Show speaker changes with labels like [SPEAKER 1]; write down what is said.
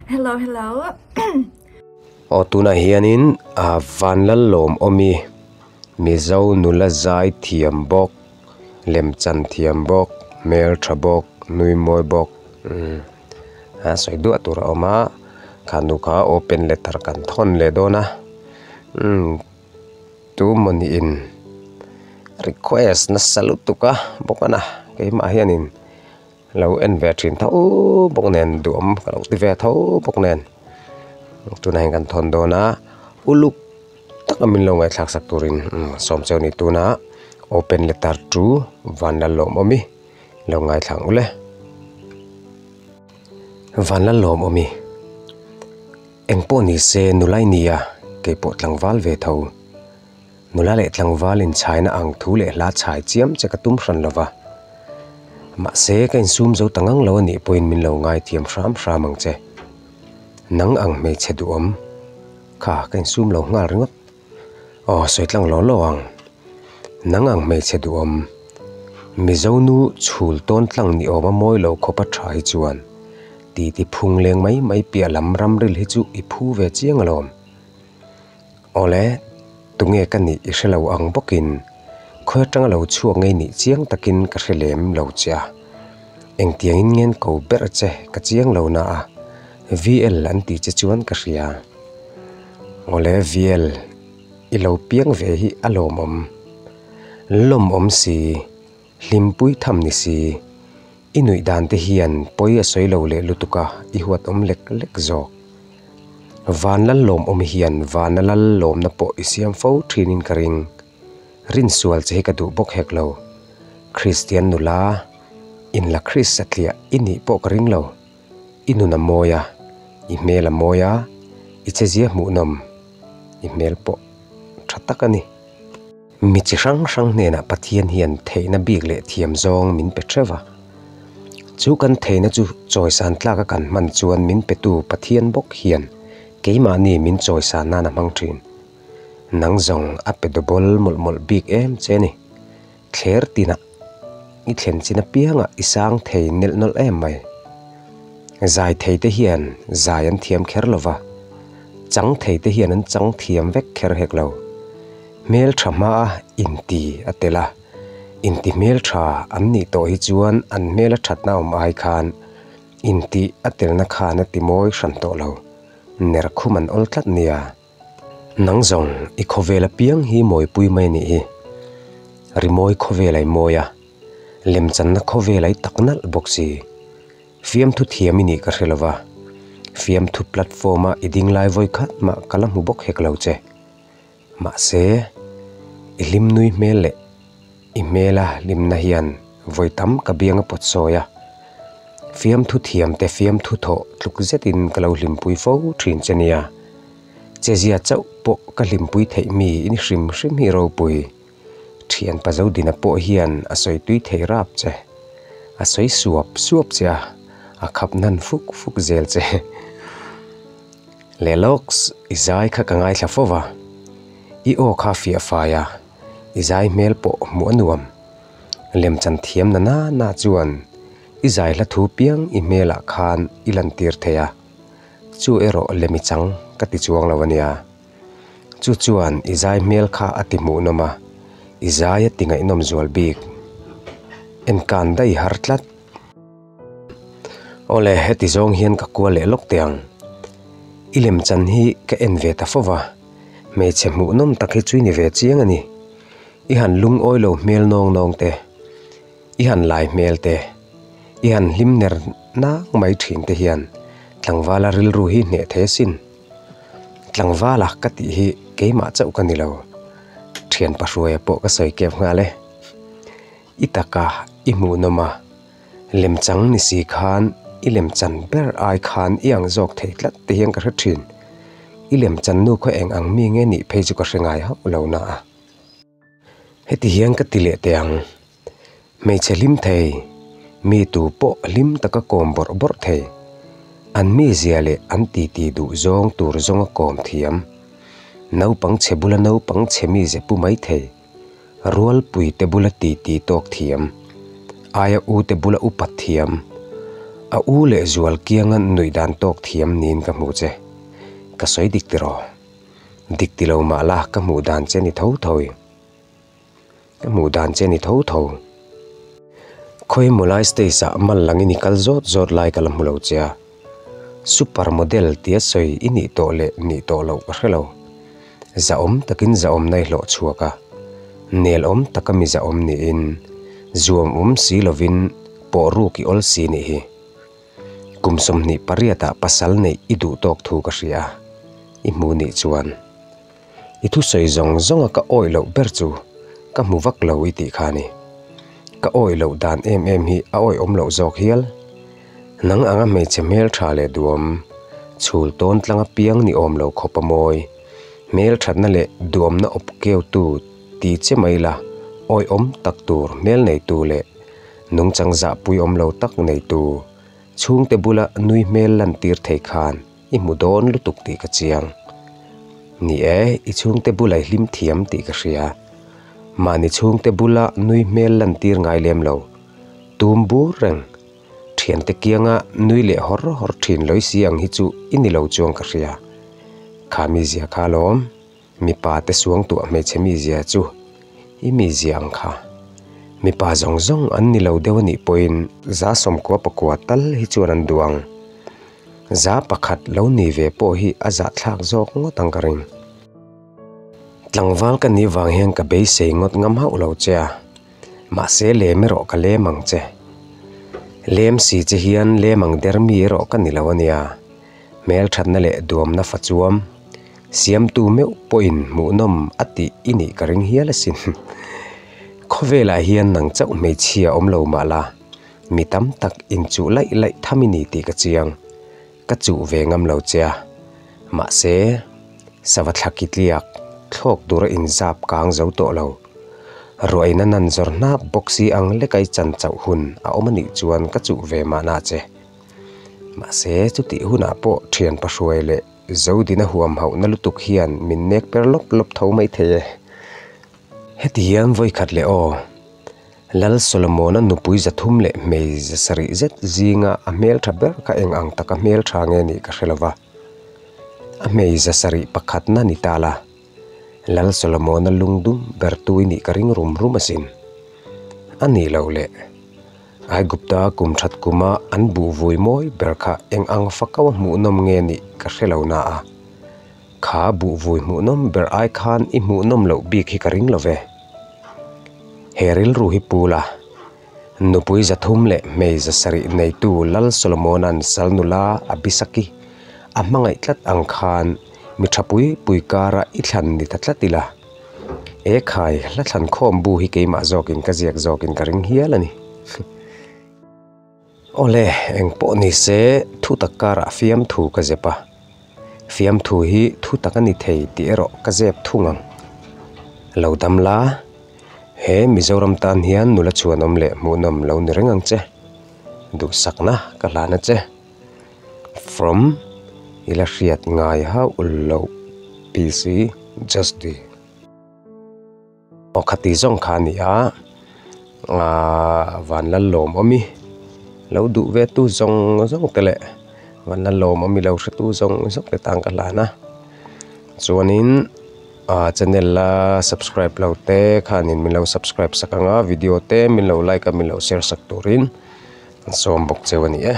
[SPEAKER 1] Hello hello.
[SPEAKER 2] Aw tunah hianin ah Vanlallawmawmi Mizo nula zai thiam bawk lemchan thiam bawk hmeltha bawk nui mawi bawk umm a sawi duah tur a awm a khanu kha open letter kan thawn leh dawn a umm tu mawni in request nasa lutuk a bawk a na keimah hianin. Lo en ve thin tho bawk nen duhawm ka lo ti ve tho bawk nen tunah hian kan thawn dawn a uluk taka min lo ngaihthlak sak turin sawm cheu ni tuna open letter to Vanlalawmawmi lo ngaithla ang ule Vanlalawmawmi engpawh ni se nulai nia keipawh tlangval ve tho. Nula leh tlangval inchhaina ang thu leh hla chhai chiam che ka tum hran lo va. Mahse, ka insum zo ta ngang lo a nih pawhin min lo ngaithiam hram hram ang che. Nang ang hmeichhe duhawm kha ka insum lo nghal ringawt. Aw, sawi tlang law law ang. Nang ang hmeichhe duhawm, Mizo nu chhul tawn tlang ni awma mawi lo khawpa tha hi chuan titi phung leng mai mai piah lam ramril hi chu i phu ve chiang alawm. Awle, tunge ka nih i hre lo ang bawkin khawi atanga lo chhuak ngei nih chiang takin ka hre lem lo che a. Engtiangin ngen ko ber che ka chiang lo na a, VL an tih che chuan ka hria. Awle VL, i lo piang ve hi a lawmawm. Lawmawm si, hlimpui tham ni si, i nuih dan te hian pawi a sawi lo leh lutuk a, i huat awm lek lek zawk. Van lal lawmawm hian vana lal lawmna pawh i siam fo thinin ka ring. Rinsual che hi ka duh bawk hek lo. Kristian nula, inla Kris satliah i nih pawh ka ring lo. I nun a mawi a, i hmel a mawi a, i chezia hmuhnawm, i hmel pawh tha tak a ni. Mi chi hrang hrang hnenah Pathian hian theihna bik leh thiam zawng min pe theuh a. Chu kan theihna chu chawisan tlaka kan hman chuan min petu Pathian bawk hian keimahni min chawisan nan a hmang thin. Nang zawng a pe dabawl mawlh mawlh bik em che ni. Thler tinah i thlen chin apiangah i sang thei nelh nawlh em mai. Zai thei te hian zai an thiam kher lo va, chang thei te hian an chang thiam vek kher hek lo. Hmel tha hmaa inti a tel a, inti hmel tha an nih tawh hi chuan an hmel a thatna awm ai khan inti a telna khan a ti mawi hran tawh lo, ner khum an awl tlat nia. Nang zawng i khawvel apiang hi mawipui mai a nih hi. Rimawi khawvel a i mawi a, lemchanna khawvel a i tak nalh bawk si. Fiamthu thiam i nih ka hre lo va, fiamthu platform a i ding lai vawi khat mah ka la hmu bawk hek lo che. Mahse, i hlim nui hmel leh i hmela hlimna hian vawi tam ka biang a pawt sawi a. Fiamthu thiamte fiamthu thawh tluk zetin ka lo hlimpui fo thin che nia. Chezia chauh pawh ka hlimpui theih mi i ni hrim hrim hi ropui. Thian Pazodina pawh hian a sawi tui thei rap che. A sawi suap suap che a, a khap nan fuk fuk zel che. Leh lawks, i zai kha ka ngaithla fo va. I aw kha fiah fai a, i zai hmel pawh hmuh a nuam. Lemchan thiam na na na chuan i zai hla thu piang i hmelah khan i lantir thei a, chu erawh lemi chang ka ti chuang lo a nia. Chu chuan i zai hmel kha a ti hmuhnawm a, i zai a ti ngaihnawm zual bik. Enkan daih har tlat. Awle, heti zawng hian ka kual leh lawk teh ang. I lemchan hi ka en ve ta fo va, hmeichhe hmuhnawm tak hi chu i ni ve chiang a ni. I han lungawi lo hmel nawng nawng te, i han lai hmel te, i han hlim ner nang mai thin te hian tlangvala rilru hi hneh thei asin. Tlangvala ka tih hi keimah chauh ka ni lo, thian pahruaia pawh ka sawi kep nghal e. I taka i hmuhnawm a, lemchang ni si khan i lemchan ber ai khan i ang zawk thei tlat te hian ka hre thin. I lemchan nu khaw eng ang mi nge nih phei chu ka hre ngai hauh lo na a. Heti hian ka ti leh teh ang, hmeichhe hlim thei, mi tu pawh hlim taka kawm bawrh bawrh thei, an mizia leh an titi duh zawng tur zawnga kawm thiam, naupang chhe bula naupang chhe mize pu mai thei, Rualpuite bula titi tawk thiam, aia ute bula upat thiam, A u leh zual kianga nuih dan tawk thiam niin ka hmu che. Ka sawi dik tiraw? Dik ti lo mah la ka hmuh dan che ni tho tho i. Ka hmuh dan che ni tho tho. Khawi mulai stage ah mal langin i kal zawt zawt lai ka la hmu lo che a. Super model tia sawi i nih tawh leh nih tawh loh ka hre lo. Zahawm takin zahawmna i hlawh chhuak a. Nel awm taka mi zahawm niin zuam awm si lovin pawh ruk i awl si nih hi. Kum 28 ah pasal neih i duh tawk thu ka hria a, i hmu nih chuan. I thusawi zawng zawnga ka awih loh ber chu ka hmu vak lo i tih kha a ni. Ka awih loh dan em em hi a awih awm loh zawk hial. Nang anga hmeichhe hmeltha leh duam, chhul tawn tlanga piang ni awm lo khawp a mawi, hmelthatna leh duamna awp keutu ti che mai la awih awm tak tur hmel neitu leh nungchang zahpui awm lo tak neitu chhungte bula nui hmel lantir thei khan I hmu dawn lutuk tih ka chiang. Ni e, i chhungte bula i hlim thiam tih ka hria. Mahni chhungte bula nui hmel lantir ngai lem lo. Tum bur reng. Thiante kianga nui leh hawr hawr thin lawi si ang hi chu i ni lo chuang ka hria. Kha mizia kha alawm. Mipa te suangtuah hmeichhe mizia chu i mizia ang kha. Mipa zawng zawng an ni lo deuh a nih pawhin za sawmkua pakua tal hi chuan an duh ang. Za pakhat lo ni ve pawh hi a zahthlak zawk ngawt ang ka ring. Tlangval ka nih vang hian ka beisei ngawt ngam hauh lo che a, mahse lem erawh ka lem ang che. Lem si che hian lem ang der mi erawh ka ni lo a nia. Hmelthatna leh duamna fa chuam, siamtu meuh pawhin hmuhnawm a tih i nih ka ring hial asin. Khawvelah hian nang chauh hmeichhia awm lo mah la, mi tam tak inchuh laih laih tham i ni tih ka chiang. Ka chuh ve ngam lo che a. Mahse, sava thla kitliak thlawk tura inzap kang zo tawh lo. Ruaina nan zawr hnap bawk si ang lekai chan chauh hun a awm a nih chuan ka chuh ve mahna che. Mahse, chutih hunah pawh thian pahruai leh Zodina huam hauhna lutuk hian min nek per lawp lawp tho mai thei e. Heti hian vawikhat leh aw, Lal Solomona nupui 300 leh hmei 700 zet zinga a hmeltha ber kha eng ang taka hmeltha nge nih ka hre lo va. A hmei 700 pakhatna ni ta la, Lal Solomona lungdum ber tui nih ka ring rum rum asin. A nih loh leh. Aigupta kum that kuma an buh vui mawi ber kha eng ang fakau a hmuhnawm nge nih ka hre lo na a, kha buh vui hmuhnawm ber ai khan i hmuhnawm loh bik hi ka ring lo ve. He rilru hi pu la, nupui 300 leh hmei 700 neitu Lal Solomona'n sal nula Abisaki a hmangaih tlat ang khan mi tha pui pui kara i thlan ni ta tlat ila. E khai, hla thlan khawm bu hi keimah zawkin ka ziak zawkin ka ring hial a ni. Awle, eng pawh ni se, thu tak karah fiamthu ka zep a. Fiamthu hi thu tak a ni thei tih erawh ka zep thung ang. Lo dam la, he Mizoram tan hian nula chhuanawm leh hmuhnawm lo ni reng ang che. Duhsakna ka hlan a che. From i la hriat ngai hauh loh PC Just D. Aw khati zawng kha a ni a, aaa Vanlallawm awmi lo duh ve tu zawng zawng te leh Vanlallawm awmi lo hre tu zawng zawng te tan ka hlan a. Chuanin aa channel la subscribe lo te khanin min lo subscribe sak ang a, video te min lo like a min lo share sak turin an sawm bawk cheu a ni e.